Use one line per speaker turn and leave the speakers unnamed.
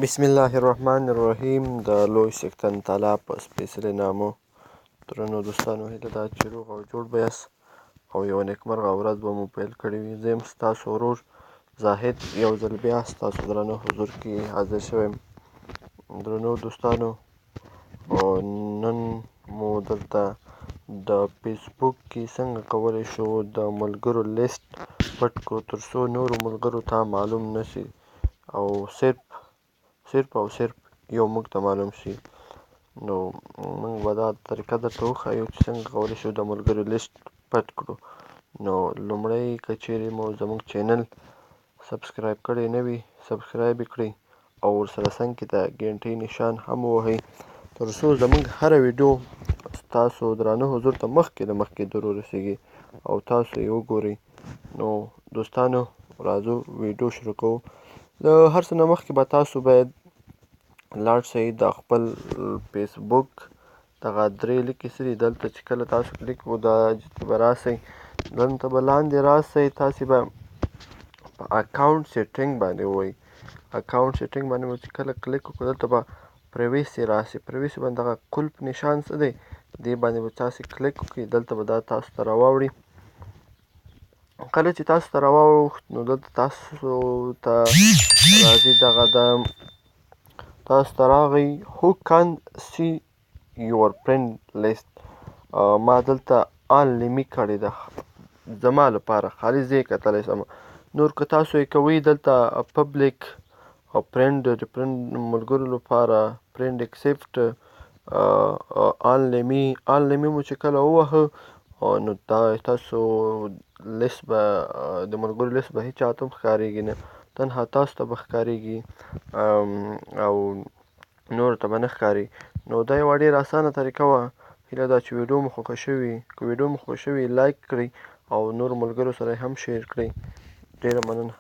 بسم الله الرحمن الرحیم. د لوی څښتن تعالی په سپېڅلي نامه. درنو دوستانو، هیله ده چې روغ او جوړ به یاست او یوه نیکمرغه ورځ به مو پیل کړې وي. زه یم ستاسو ورور زاهد، یو ځل بیا ستاسو درنو حضور کې حاضر شوی یم. درنو دوستانو، نن مو دلته د فیسبوک کې څنګه کولی شو د ملګرو لیست پټ کړو، تر څو نورو ملګرو ته معلوم نه شي او صرف او صرف یو موږ ته معلوم شي. نو موږ به دا طریقه درته وښایو چې څنګه کولی شو د ملګرو لیست پټ کړو. نو لومړی، که چیرې مو زموږ چینل subscribe کړی نه وي، subscribe یې کړئ او ورسره څنګ کې د ګنټۍ نشان هم ووهئ، تر څو زموږ هره ویډیو ستاسو درانه حضور ته مخکې له مخکې در ورسیږي او تاسو یې وګورئ. نو دوستانو، راځو ویډیو شروع کوو. له هر څه نه مخکې به تاسو باید لاړ شئ د خپل فیسبوک دغه درې لیکې څه دي، دلته چې کله تاسو کلیک وکړو، دا به راسئ، دلته به لاندې راسئ، تاسې به په account setting باندې ووایئ. account setting باندې به چې کله کلیک وکړو، دلته به privacy راسي. privacy باندې دغه قلف نشان څه دی، دې باندې به تاسې کلیک وکړئ، دلته به دا تاسو ته راواوړي. کله چې تاسو ته راواوښت، نو دلته تاسو ته راځي دغه د تاسو ته راغی "Who can see your friend list". ما دلته only me کړې ده، زما لپاره خالص زه یې کتلی شم. نور که تاسو یې کوئ، دلته public او friend، د friend ملګرو لپاره، friend except، only me. only me مو چې کله ووهه، نو دا تاسو لیست به، د ملګرو لیست به هیچا ته هم ښکارېږي نه، تنها تاسو ته به ښکارېږي او نورو ته به نه ښکاري. نو دا یوه ډېره اسانه طریقه وه. هیله ده چې ویډیو مو خوښه شوي. که ویډیو مو خوښه شوي، like کړئ او نورو ملګرو سره هم share کړئ. ډېره مننه.